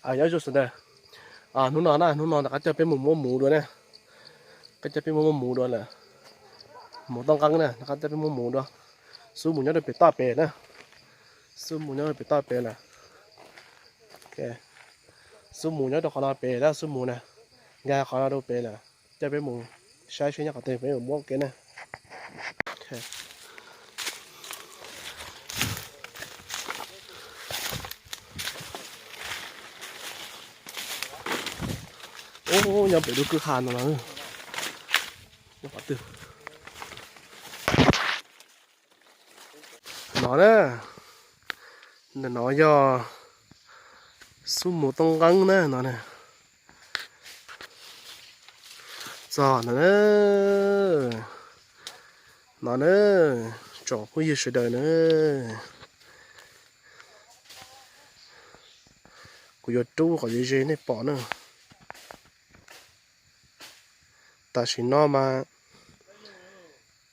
Nyob zoo sawv daws, hnub no na, hnub no rov qab coj peb mus muab muv dua na. Rov qab coj peb muab muv dua lawm. Muv toj nqeeb na, rov qab coj peb muab muv dua. Xub muv nyob rau pem toj pem na. Xub muv nyob rau pem toj pem lawm. Xub muv nyob rau qhov no pem na, xub muv na, nkag qhov no rau pem lawm. Coj peb mus saib seb nyob qhov twg, peb mus muab ua ke na. Ub, nyob pem lub kwj ha no los, nyob qhov twg? No na, ntawm no yog xub muv toj nqeeb na no na. Txog no na, no na, tsoom phooj ywg sawv daws na. Kuv yuav rub kom ze ze nej pom na. Tam sim no mas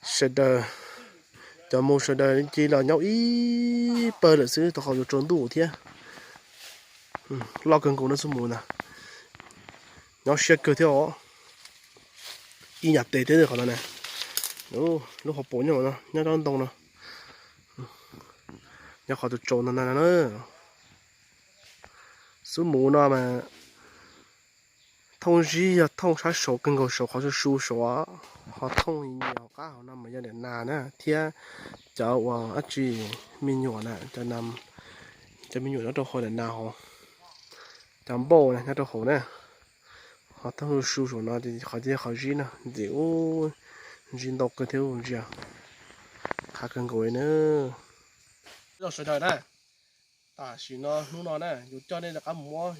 sawv daws, cov mus sawv daws cia los nyob ib pawg lawm xwb, rau qhov yuav tsaus ntuj thiab. Loj kawg nkaus na xub mus na, nyob siab kawg thiab os. Ib nyuag tes thiab qhov no na, lub hauv paus nyob no, nyob rau ntoo no, nyob qhov tus tsaus no na. Xub mus no mas thooj zib yog thooj sab saud kawg nkaus, saud qhov su su saud, ho thooj nyias hauv qab hauv no mas yog daim nas na thiab cov uas dab tsi me nyuam na, cov me nyuam nyob rau hauv daim nas hauv, cov npauj na nyob rau hauv na. Ho thooj su su saum no ces qhov tias qhov zib no ntxim ub, zib ntau kawg thiab ntsia qhov kawg nkaus li na. Sawv daws na, tam sim no hnub no na yuav coj nej rov qab mus muab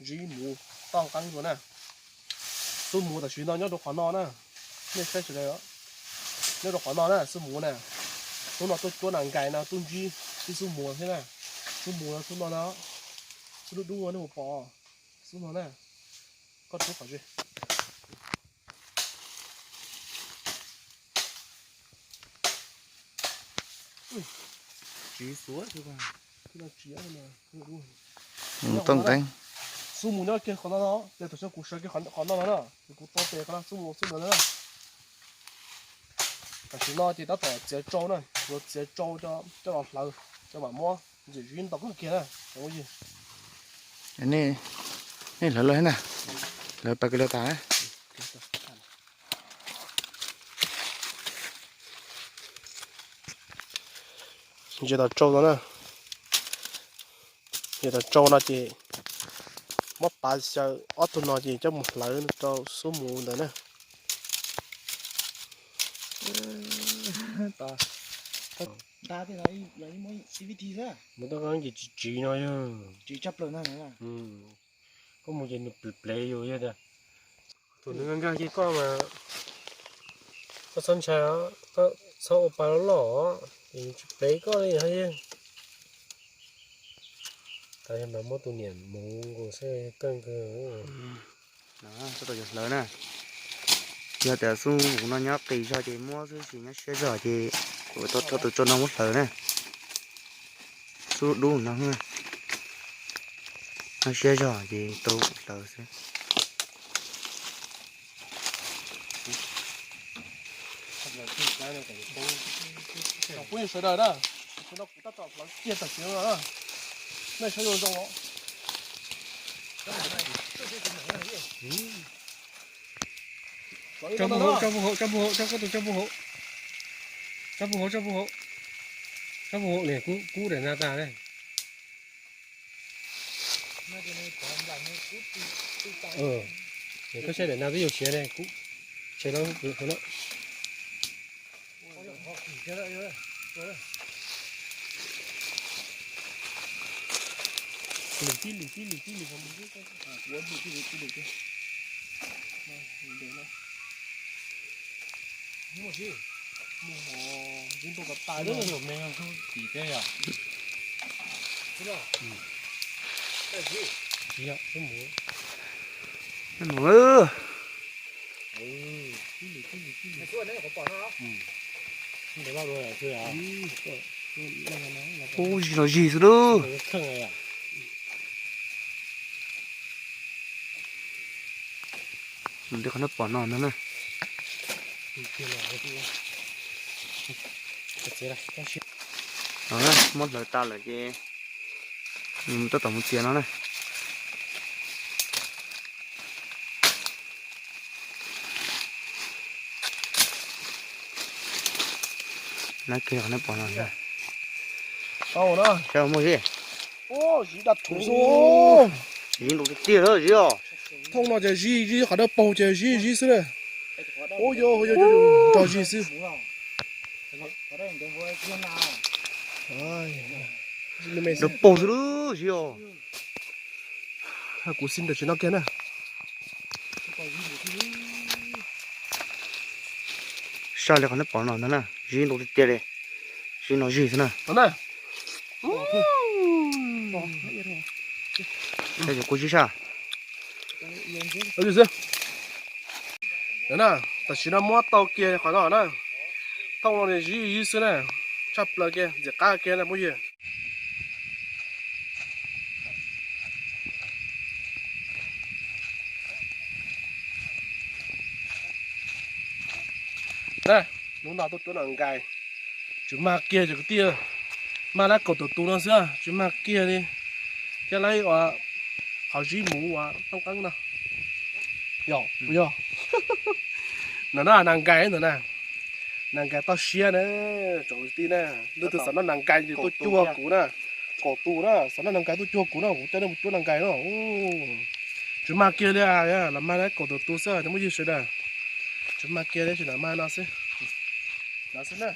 zib muv toj nqeeb dua na. Xub muv tam sim no nyob rau qhov no na, nej saib sawv daws, nyob rau qhov no na xub muv na. Hnub no tuaj cuab nas nkais no tuaj ntsib ib xub muv thiab na. Xub muv no xub no na, xub dub dub nej puas pom, xub no na, koj rub qhov ze. Tsis xuav, toj nqeeb. Xub mus nyob kiag qhov no no, ces tam sim no kuv sawv kiag qhov no no na, ces kuv tau tes qhov no xub mus xub ntawd na. Tam sim no ces tab tom txiav tsau na, yuav txiav tsau coj los hlawv, coj mam muab ntxim zib ntau kawg kiag na. Nej hlawv los na, hlawv pas kws los tas. Ntsia tom tsau no na, ntsia tom tsau no ces muab pav xyaw ob tug no ces coj mus hlawv rau xub mus ntawd na. Mus toj nqeeb ces tsis tsiv no yog, koj mus ces nws plev plev yus yog tias. Tus nws nkag nkag ces koj mas, koj txhob ntshai, txhob ua pa loj loj, ces nws tsis plev koj li hos. Tas yog mas muab tus niam mus nkaus xwb kawg nkaus. Hlawv na. Yog tias xub mus no nyob qis zog ces muab xwb, tsis nyob siab zog ces kuv tau rho tus tsau no muab hlawv na. Xub dub no, nyob siab zog ces tau hlawv xwb. Phooj ywg sawv daws na, tam sim no kuv tab tom hlawv kiag tam sim no na, nej saib zoo zoo os. Tso puj hauv, tso puj hauv, tso puj hauv, tso puj hauv, tso puj hauv, tso puj hauv, tso puj hauv, niam kub daim nas tas ne. Koj saib daim nas twb yuav siav ne, kub, tshem no, no. Lwm tib lwm tib lwm tib lwm, ua lwm tib lwm tib lwm. Ub, zis los zis xwb lauj. Li qhov nej pom no no na. Muab hlawv tas lawm ces tab tom mus txiav no na. Nab kiag qhov nej pom no na. Saib muaj zib. Zib ntau tiag tiag lawm zib os. Thooj no ces zib, zib qhov dawb paug ces zib zib xwb na. Ub, nrog zib xwb. Dawb paug xwb lub zib os. Kuv xij ntawm tsis no kiag na. Saib li qhov nej pom no ntag na, zib ntau tiag tiag li. Zib no zib xwb na. Saib kuv zib sab. Tam sim no muab tau kiag qhov no na. Thooj no zib zib xwb na. Tshaj plaws kiag, ntxim qab kiag na phooj ywg. Hnub no tuaj cuab nas nkais, tsis mag kiag cov kwv tij, mag lab kaum tawm tus no xwb, tsis mag kiag li. Thiab lab ua qhov zib muv uas toob qeeb no. Yog, yog. No na nas nkais ntawm na. Nas nkais toj siab na, tsoom kwv tij na. Leej twg xav noj nas nkais ces tuaj cuag kuv na. Kaum tus na, xav noj nas nkais tuaj cuag kuv no, kuv coj nej mus cuab nas nkais no. Tsis mag kiag li, los mag lab kaum tawm tus xwb cov phooj ywg sawv daws. Tsis mag kiag li, tsis lam mag no xwb. No xwb na.